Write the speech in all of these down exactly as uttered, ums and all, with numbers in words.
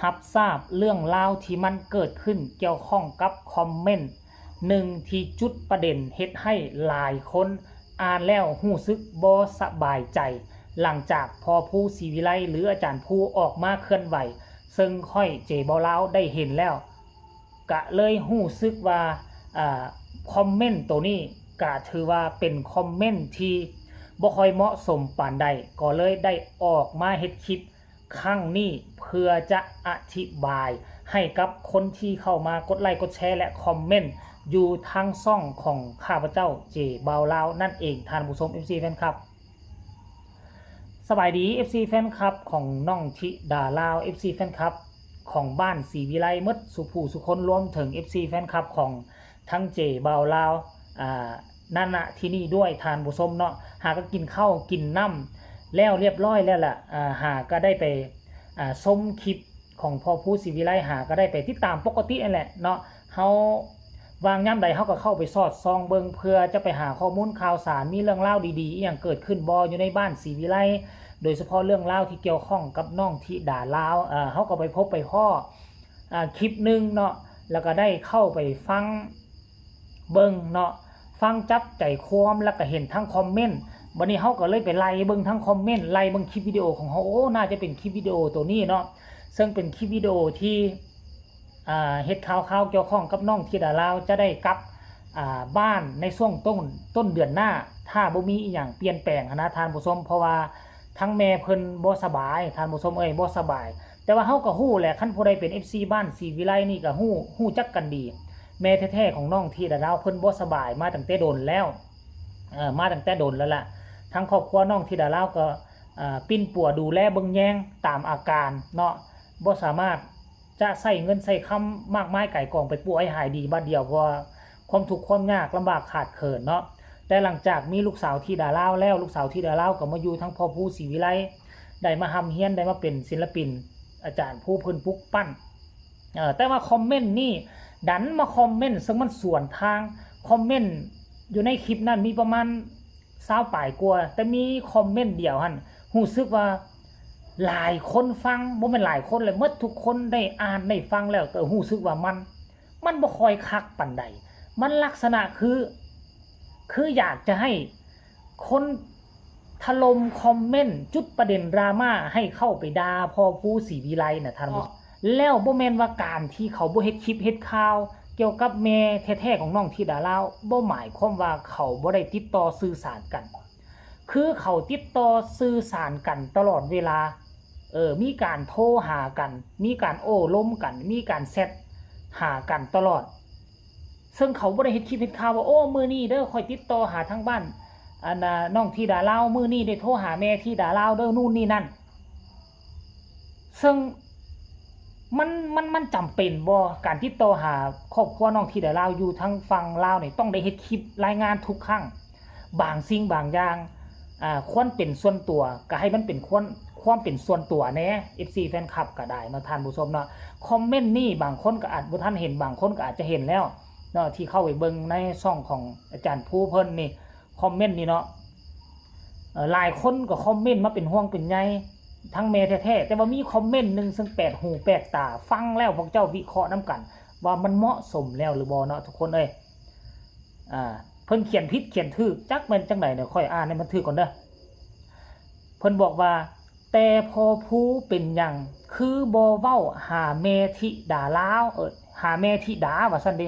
รับทราบเรื่องราวที่มันเกิดขึ้นเกี่ยวข้องกับคอมเมนต์หนึ่งที่จุดประเด็นเฮ็ดให้หลายคนอ่านแล้วรู้สึกบ่สบายใจ หลังจากพ่อภูศรีวิไลหรืออาจารย์ภูออกมาเคลื่อนไหว ซึ่งข้อยเจเบาลาวได้เห็นแล้ว กะเลยรู้สึกว่าอ่าคอมเมนต์ตัวนี้กะถือว่าเป็นคอมเมนต์ที่บ่ค่อยเหมาะสมปานใด ก็เลยได้ออกมาเฮ็ดคลิปครั้งนี้เพื่อจะอธิบายให้กับคนที่เข้ามากดไลค์กดแชร์และคอมเมนต์อยู่ทางช่องของข้าพเจ้าเจเบาลาวนั่นเองท่านผู้ชม เอฟซี แฟนคลับ สบายดี เอฟซี แฟนคลับของน้องธิดาลาว เอฟซี แฟนคลับของบ้านศรีวิไลหมดสู่ผู้สู่คนรวมถึง เอฟซี แฟนคลับของทั้งเจเบาลาวอ่านั่นนะที่นี่ด้วยท่านผู้ชมเนาะ หากก็กินข้าวกินน้ำแล้วเรียบร้อยแล้วล่ะอ่าหากก็ได้ไปอ่าชมคลิปของพ่อภูศรีวิไลหากก็ได้ไปติดตามปกตินั่นแหละเนาะ เฮาว่างยามใดเฮาก็เข้าไปสอดส่องเบิ่งเพื่อจะไปหาข้อมูลข่าวสาร มีเรื่องราวดีๆอีหยังเกิดขึ้นบ่อยู่ในบ้านศรีวิไล โดยเฉพาะเรื่องราวที่เกี่ยวข้องกับน้องธิดาลาวเอ่อเฮาก็ไปพบไปพ้ออ่าคลิปหนึ่งเนาะ แล้วก็ได้เข้าไปฟังเบิ่งเนาะ ฟังจับใจความแล้วก็เห็นทั้งคอมเมนต์ บัดนี้เฮาก็เลยไปไล่เบิ่งทั้งคอมเมนต์ ไล่เบิ่งคลิปวิดีโอของเฮา โอ้ น่าจะเป็นคลิปวิดีโอตัวนี้เนาะ ซึ่งเป็นคลิปวิดีโอที่ อ่าเฮ็ดข่าวๆเกี่ยวข้องกับน้องธิดาลาวจะได้กลับอ่าบ้านในช่วงต้นต้นเดือนหน้า ถ้าบ่มีอีหยังเปลี่ยนแปลงหั้นนะท่านผู้ชม เพราะว่าทั้งแม่เพิ่นบ่สบาย ท่านผู้ชมเอ้ย บ่สบาย แต่ว่าเฮาก็ฮู้แหละ คันผู้ใดเป็น เอฟซี บ้านศรีวิไลนี่ก็ฮู้ ฮู้จักกันดี แม่แท้ๆของน้องธิดาลาวเพิ่นบ่สบายมาตั้งแต่โดนแล้ว เอ่อ มาตั้งแต่โดนแล้วล่ะ ทั้งครอบครัวน้องธิดาลาวก็เอ่อปิ้นปัวดูแลเบิ่งแยงตามอาการเนาะ บ่สามารถ จะใช้เงินใช้คำมากมายไก่ายกองไปปัวให้หายดีบาดเดียว เพราะว่าความทุกข์ความยากลำบากขาดเขินเนาะ แต่หลังจากมีลูกสาวธิดาลาวแล้ว ลูกสาวธิดาลาวก็มาอยู่ทั้งพ่อภูศรีวิไล ได้มาร่ำเรียน ได้มาเป็นศิลปิน อาจารย์ภูเพิ่นปลุกปั้น เอ่อ แต่ว่าคอมเมนต์นี่ดันมาคอมเมนต์ ซึ่งมันสวนทาง คอมเมนต์อยู่ในคลิปนั้นมีประมาณซาวปลายกว่า แต่มีคอมเมนต์เดียวหั่น รู้สึกว่าหลายคนฟัง บ่แม่นหลายคนเลย หมดทุกคนได้อ่านได้ฟังแล้ว ก็รู้สึกว่ามัน มันบ่ค่อยคักปานใด มันลักษณะคือ คืออยากจะให้คนถล่มคอมเมนต์ จุดประเด็นดราม่าให้เข้าไปด่าพ่อภูศรีวิไลน่ะท่านผู้ชม แล้วบ่แม่นว่าการที่เขาบ่เฮ็ดคลิปเฮ็ดข่าว เกี่ยวกับแม่แท้ๆของน้องธิดาลาว บ่หมายความว่าเขาบ่ได้ติดต่อสื่อสารกัน คือเขาติดต่อสื่อสารกันตลอดเวลา เออ มีการโทรหากัน มีการโอ้ลมกัน มีการแชทหากันตลอด ซึ่งเขาบ่ได้เฮ็ดคลิปเฮ็ดข่าวว่า โอ้ มื้อนี้เด้อ ข้อยติดต่อหาทางบ้าน อันน่ะ น้องธิดาลาว มื้อนี้ได้โทรหาแม่ธิดาลาวเด้อ นู่นนี่นั่น ซึ่งมัน มัน มันจำเป็นบ่ การติดต่อหาครอบครัวน้องธิดาลาวอยู่ทางฝั่งลาวนี่ ต้องได้เฮ็ดคลิปรายงานทุกครั้ง บางสิ่งบางอย่าง อ่า ควรเป็นส่วนตัว ก็ให้มันเป็นควร ความเป็นส่วนตัวแหน่ เอฟซี แฟนคลับก็ได้เนาะท่านผู้ชมเนาะ คอมเมนต์นี่บางคนก็อาจบ่ทันเห็น บางคนก็อาจจะเห็นแล้วเนาะ ที่เข้าไปเบิ่งในช่องของอาจารย์ภูเพิ่นนี่ คอมเมนต์นี่เนาะ เอ่อ หลายคนก็คอมเมนต์มาเป็นห่วงเป็นใย ทั้งแม่แท้ๆ แต่ว่ามีคอมเมนต์หนึ่งซึ่งแปลกหูแปลกตา ฟังแล้วพวกเจ้าวิเคราะห์นำกัน ว่ามันเหมาะสมแล้วหรือบ่เนาะทุกคนเอ้ย อ่า เพิ่นเขียนผิดเขียนถูก จักแม่นจั่งใดเนี่ย ข้อยอ่านให้มันถูกก่อนเด้อ เพิ่นบอกว่า แต่พ่อภูเป็นหยังคือบ่เว้าหาแม่ธิดาลาว เออ หาแม่ธิดาว่าซั่นเด้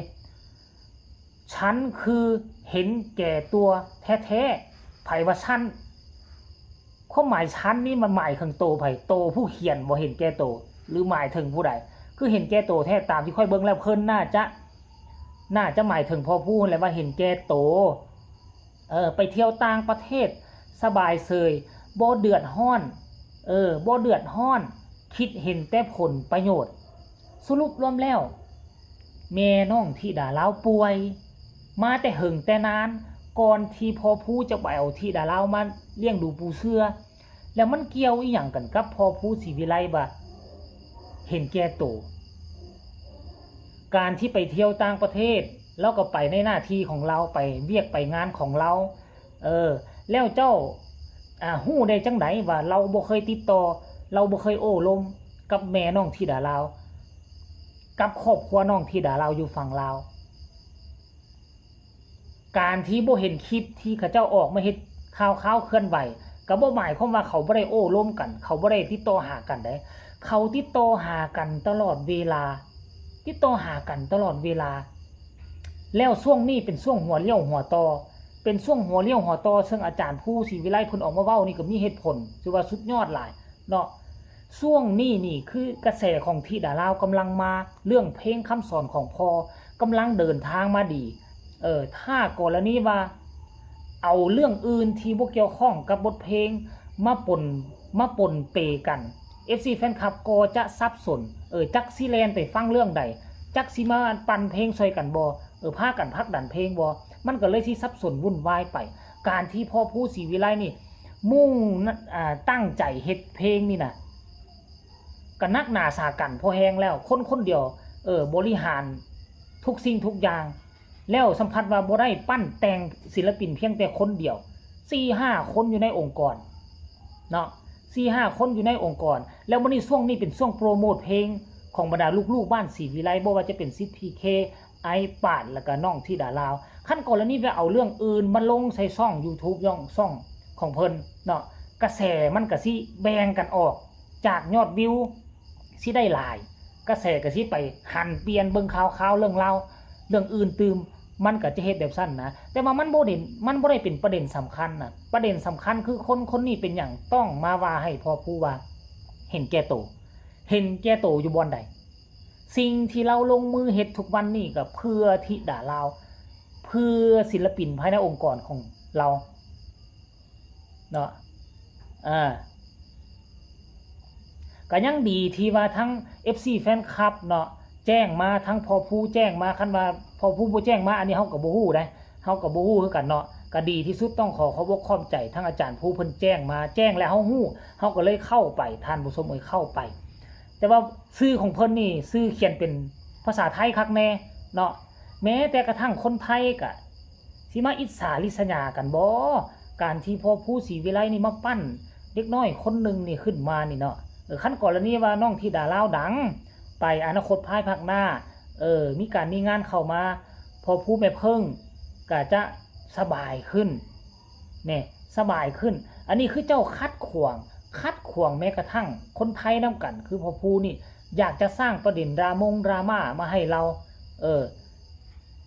ฉันคือเห็นแก่ตัวแท้ๆ ไผว่าฉัน ความหมายฉันนี่มันหมายถึงโตไผ โตผู้เขียนบ่ เห็นแก่โต หรือหมายถึงผู้ใด คือเห็นแก่โตแท้ ตามที่ข้อยเบิ่งแล้วเพิ่นน่าจะ น่าจะหมายถึงพ่อภูแหละว่าเห็นแก่โต เออ ไปเที่ยวต่างประเทศสบายเสย บ่เดือดร้อน เออ บ่เดือดร้อน คิดเห็นแต่ผลประโยชน์ สรุปรวมแล้ว แม่น้องธิดาลาวป่วย มาแต่เหิงแต่นาน ก่อนที่พ่อภูจะไปเอาธิดาลาวมาเลี้ยงดูปูเสือ แล้วมันเกี่ยวอีหยังกันกับพ่อภูศรีวิไลบ่า เห็นแก่โต การที่ไปเที่ยวต่างประเทศ เราก็ไปในหน้าที่ของเรา ไปเวียกไปงานของเรา เออ แล้วเจ้า อ่า ฮู้ได้จั่งใดว่าเราบ่เคยติดต่อ เราบ่เคยโอ้ลม กับแม่น้องธิดาลาว กับครอบครัวน้องธิดาลาวอยู่ฝั่งลาว การที่บ่เห็นคลิปที่เขาเจ้าออกมาเฮ็ดข่าวเคลื่อนไหว ก็บ่หมายความว่าเขาบ่ได้โอ้ลมกัน เขาบ่ได้ติดต่อหากันเด้ เขาติดต่อหากันตลอดเวลา ติดต่อหากันตลอดเวลา แล้วช่วงนี้เป็นช่วงหัวเลี้ยวหัวต่อ เป็นช่วงหัวเลี้ยวหัวต่อ ซึ่งอาจารย์ภูศรีวิไลเพิ่นออกมาเว้านี่ก็มีเหตุผล ถือว่าสุดยอดหลายเนาะ ช่วงนี้นี่คือกระแสของธิดาลาวกำลังมา เรื่องเพลงคำสอนของพ่อกำลังเดินทางมาดี เออ ถ้ากรณีว่า เอาเรื่องอื่นที่บ่เกี่ยวข้องกับบทเพลงมาปน มาปนเปกัน เอฟซี แฟนคลับก็จะสับสน เออ จักสิแล่นไปฟังเรื่องใด จักสิมาปั่นเพลงซอยกันบ่ เออ พากันผลักดันเพลงบ่ มันก็เลยสิสับสนวุ่นวายไป การที่พ่อภูศรีวิไลนี่ มุ่งนะ อ่า ตั้งใจเฮ็ดเพลงนี่นะ ก็หนักหนาสาหัสพอแฮงแล้ว คนคนเดียว เออ บริหารทุกสิ่งทุกอย่าง แล้วสัมผัสว่าบ่ได้ปั้นแต่งศิลปินเพียงแต่คนเดียว สี่ห้าคนอยู่ในองค์กรเนาะ สี่ห้าคนอยู่ในองค์กร แล้วมื้อนี้ช่วงนี้เป็นช่วงโปรโมทเพลงของบรรดาลูกๆบ้านศรีวิไล บ่ว่าจะเป็นซิด พีเค ไอปาด แล้วก็น้องธิดาลาว คันกรณีไปเอาเรื่องอื่นมาลงใส่ช่อง YouTube ย่องช่องของเพิ่นเนาะ กระแสมันก็สิแบ่งกันออก จากยอดวิวสิได้หลาย กระแสก็สิไปหันเปลี่ยนเบิ่งข่าวๆเรื่องราวเรื่องอื่นตื่ม มันก็จะเฮ็ดแบบซั่นนะ แต่ว่ามันบ่เด่น มันบ่ได้เป็นประเด็นสำคัญนะ ประเด็นสำคัญคือคนคนนี้เป็นหยังต้องมาว่าให้พ่อภูว่าเห็นแก่โต เห็นแก่โตอยู่บ่อนใด สิ่งที่ลาวลงมือเฮ็ดทุกวันนี้ก็เพื่อธิดาลาว เพื่อศิลปินภายในองค์กรของลาวเนาะ อ่า ก็ยังดีที่ว่าทั้ง เอฟซี แฟนคลับเนาะ แจ้งมา ทั้งพ่อภูแจ้งมา คันว่าพ่อภูบ่แจ้งมา อันนี้เฮาก็บ่ฮู้เด้ เฮาก็บ่ฮู้คือกันเนาะ ก็ดีที่สุดต้องขอขอบอกขอบใจทั้งอาจารย์ภูเพิ่นแจ้งมา แจ้งแล้วเฮาฮู้ เฮาก็เลยเข้าไป ท่านผู้ชมเอ่ย เข้าไป แต่ว่าชื่อของเพิ่นนี่ชื่อเขียนเป็นภาษาไทยคักแน่เนาะ แม้แต่กระทั่งคนไทยก็สิมาอิจฉาริษยากันบ่ การที่พ่อภูศรีวิไลนี่มาปั้นเด็กน้อยคนหนึ่งนี่ขึ้นมานี่เนาะ เออ คันกรณีว่าน้องธิดาลาวดัง ไปอนาคตภายภาคหน้า เออ มีการมีงานเข้ามา พ่อภูแม่เพิ่งก็จะสบายขึ้น เนี่ย สบายขึ้น อันนี้คือเจ้าขัดขวาง ขัดขวางแม้กระทั่งคนไทยนำกัน คือพ่อภูนี่อยากจะสร้างประเด็นดรามงดราม่ามาให้ลาว เออ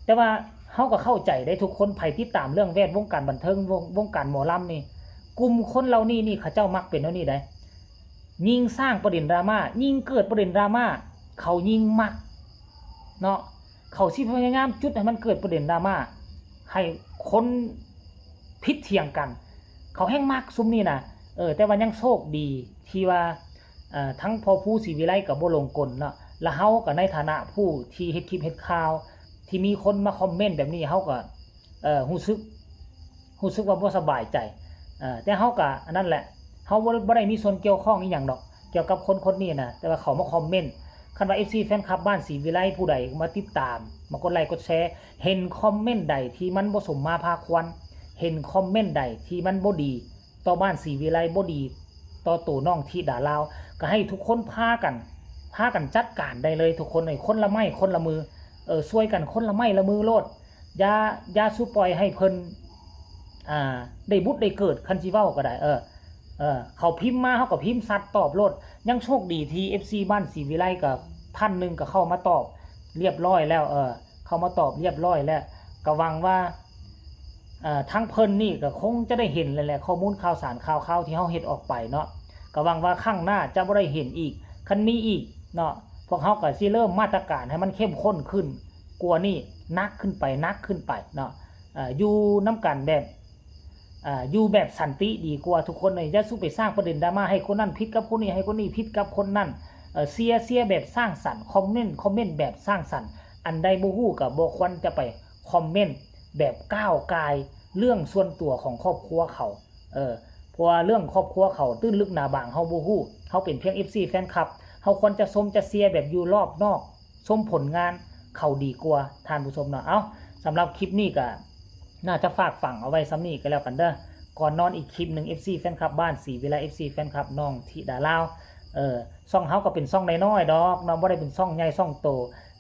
แต่ว่าเฮาก็เข้าใจได้ ทุกคนไผติดตามเรื่องแวดวงการบันเทิง วง วงการหมอลำนี่ กลุ่มคนเหล่านี้นี่เขาเจ้ามักเป็นแนวนี้ได้ ยิ่งสร้างประเด็นดราม่า ยิ่งเกิดประเด็นดราม่า เขายิ่งมักเนาะ เขาสิพยายามจุดให้มันเกิดประเด็นดราม่า ให้คนผิดเถียงกัน เขาแฮงมักซุมนี้นะ เออ แต่ว่ายังโชคดีที่ว่า เอ่อ ทั้งพ่อภูศรีวิไลก็บ่หลงกลเนาะ แล้วเฮาก็ในฐานะผู้ที่เฮ็ดคลิปเฮ็ดข่าว ที่มีคนมาคอมเมนต์แบบนี้ เฮาก็ เอ่อ รู้สึก รู้สึกว่าบ่สบายใจ เอ่อ แต่เฮาก็อันนั้นแหละ เฮาบ่ได้ บ่ได้มีส่วนเกี่ยวข้องอีหยังดอก เกี่ยวกับคนคนนี้นะ แต่ว่าเขามาคอมเมนต์ คันว่า เอฟซี แฟนคลับบ้านศรีวิไลผู้ใดมาติดตาม มากดไลค์กดแชร์ เห็นคอมเมนต์ใดที่มันบ่สมมาพาควร เห็นคอมเมนต์ใดที่มันบ่ดีต่อบ้านศรีวิไล บ่ดีต่อตัวน้องธิดาลาว ก็ให้ทุกคนพากัน พากันจัดการได้เลยทุกคนเลย คนละไม้คนละมือ เออ ช่วยกันคนละไม้ละมือโลด อย่า อย่าสู่ปล่อยให้เพิ่น อ่า ได้บุดได้เกิด คันสิเว้าก็ได้ เออ เออ เขาพิมพ์มา เฮาก็พิมพ์ซัดตอบโลด ยังโชคดีที่ เอฟซี บ้านศรีวิไลก็ท่านหนึ่งก็เข้ามาตอบเรียบร้อยแล้ว เออ เข้ามาตอบเรียบร้อยแล้ว ก็หวังว่า เอ่อ ทางเพิ่นนี่ก็คงจะได้เห็นแล้วแหละ ข้อมูลข่าวสารข่าวคราวที่เฮาเฮ็ดออกไปเนาะ ก็หวังว่าครั้งหน้าจะบ่ได้เห็นอีก คันมีอีกเนาะ พวกเฮาก็สิเริ่มมาตรการให้มันเข้มข้นขึ้นกว่านี้ หนักขึ้นไป หนักขึ้นไปเนาะ เอ่อ อยู่นำกันแบบ อ่า อยู่แบบสันติดีกว่าทุกคนเลย อย่าสู่ไปสร้างประเด็นดราม่าให้คนนั้นผิดกับคนนี้ ให้คนนี้ผิดกับคนนั้น เอ่อ เชียร์ เชียร์แบบสร้างสรรค์ คอมเมนต์ คอมเมนต์แบบสร้างสรรค์ อันใดบ่ฮู้ก็บ่ควรจะไปคอมเมนต์แบบก้าวก่ายเรื่องส่วนตัวของครอบครัวเขา เออ เพราะว่าเรื่องครอบครัวเขาตื้นลึกหนาบางเฮาบ่ฮู้ เฮาเป็นเพียง เอฟซี แฟนคลับ เฮาควรจะชมจะเชียร์แบบอยู่รอบนอก ชมผลงานเขาดีกว่า ท่านผู้ชมเนาะ เอ้า สำหรับคลิปนี้ก็น่าจะฝากฝังเอาไว้ส่ำนี้ก็แล้วกันเด้อ ก่อนนอนอีกคลิปหนึ่ง เอฟซี แฟนคลับบ้านศรีวิไล เอฟซี แฟนคลับน้องธิดาลาว เออ ช่องเฮาก็เป็นช่องน้อยๆดอกเนาะ บ่ได้เป็นช่องใหญ่ช่องโต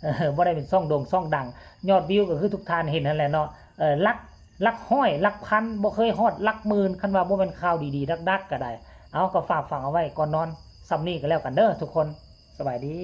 เออ บ่ได้เป็นช่องโด่งช่องดัง ยอดวิวก็คือทุกท่านเห็นนั่นแหละเนาะ เออ หลัก หลักร้อย หลักพัน บ่เคยฮอดหลักหมื่น คันว่าบ่แม่นข่าวดีๆดักๆก็ได้ เอา ก็ฝากฝังเอาไว้ก่อนนอน ส่ำนี้ก็แล้วกันเด้อทุกคน สบายดี